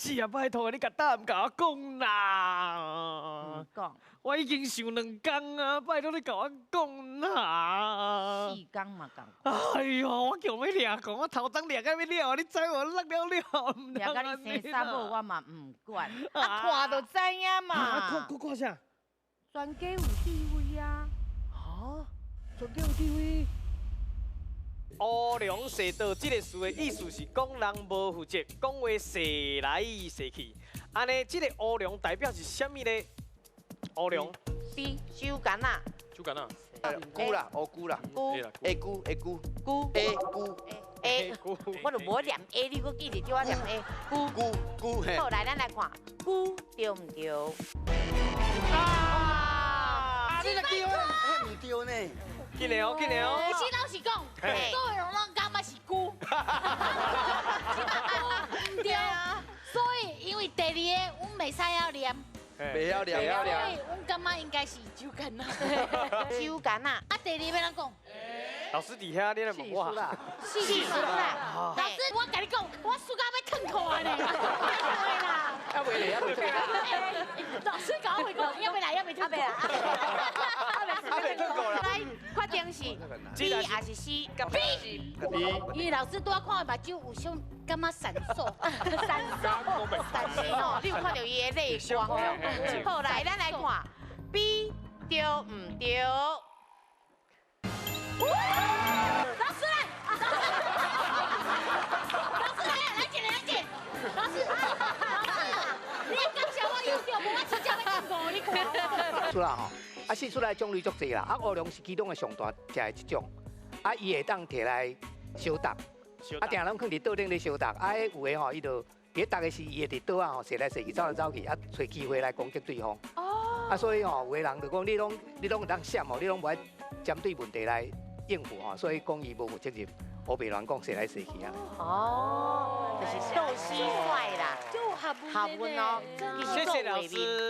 是啊，拜託你共答案共我講啦。講。我已經想2工啊，拜託你共我講啦。4工嘛共。哎喲，我強欲掠講，我頭鬃掠甲欲了，你知無？落了了，毋掠甲你生查某，我嘛毋管。啊，看就知影嘛。啊，看看看啥？全家有智慧啊。哈？全家有智慧？烏龍踅倒這个詞的意思是講人無負責，講話踅來踅去。按呢，這个烏龍代表是啥物呢？烏龍。 B 手絈仔。手絈仔。龜啦，烏龜啦。龜。 A 龜 A 龜。龜。 A 龜。 A，我就無念 A，你閣記得叫我念 A。龜。龜龜嘿。好，來，咱來看，龜對毋對？啊！你來對啊？毋對呢。緊嘞哦，緊嘞哦。其實老實講，所有人攏感覺是龜，毋對。所以因為第二个，阮袂使曉念，袂曉念，所以阮感覺應該是手絈仔。手絈仔。啊，第二欲按怎講？老師佇遐，你來問我。四書啦。老師，我共你講，我輸到欲褪褲呢。還未來，還未來。老師共我回講，猶未來，猶未褪褲。還未褪褲啦。來，決定是 B 還是 C？ B。 B。因為老師拄仔看目睭有啥感覺閃爍，閃爍，閃爍哦，你有看著伊的淚光哦。好，來，咱來看 B 對毋對？老師來，老師來，來一個，來一個，老師，老師，你感謝我有對，無我真正欲褪褲，你看。出啦吼，啊，蟋蟀的種類足濟啦，啊，烏龍是其中的上大隻的一種，啊，伊會當提來相逐，啊，定攏囥佇桌頂咧相逐，啊，彼有的吼，伊就佇咧逐的時，伊會佇桌仔吼踅來踅去，走來走去，啊，揣機會來攻擊對方。哦。啊，所以吼，有的人就講你攏會當閃吼，你攏無愛針對問題來應付吼，所以講伊無負責任，烏白亂講，踅來踅去啊。哦，就是鬥蟋蟀啦，就合合問哦。謝謝老師。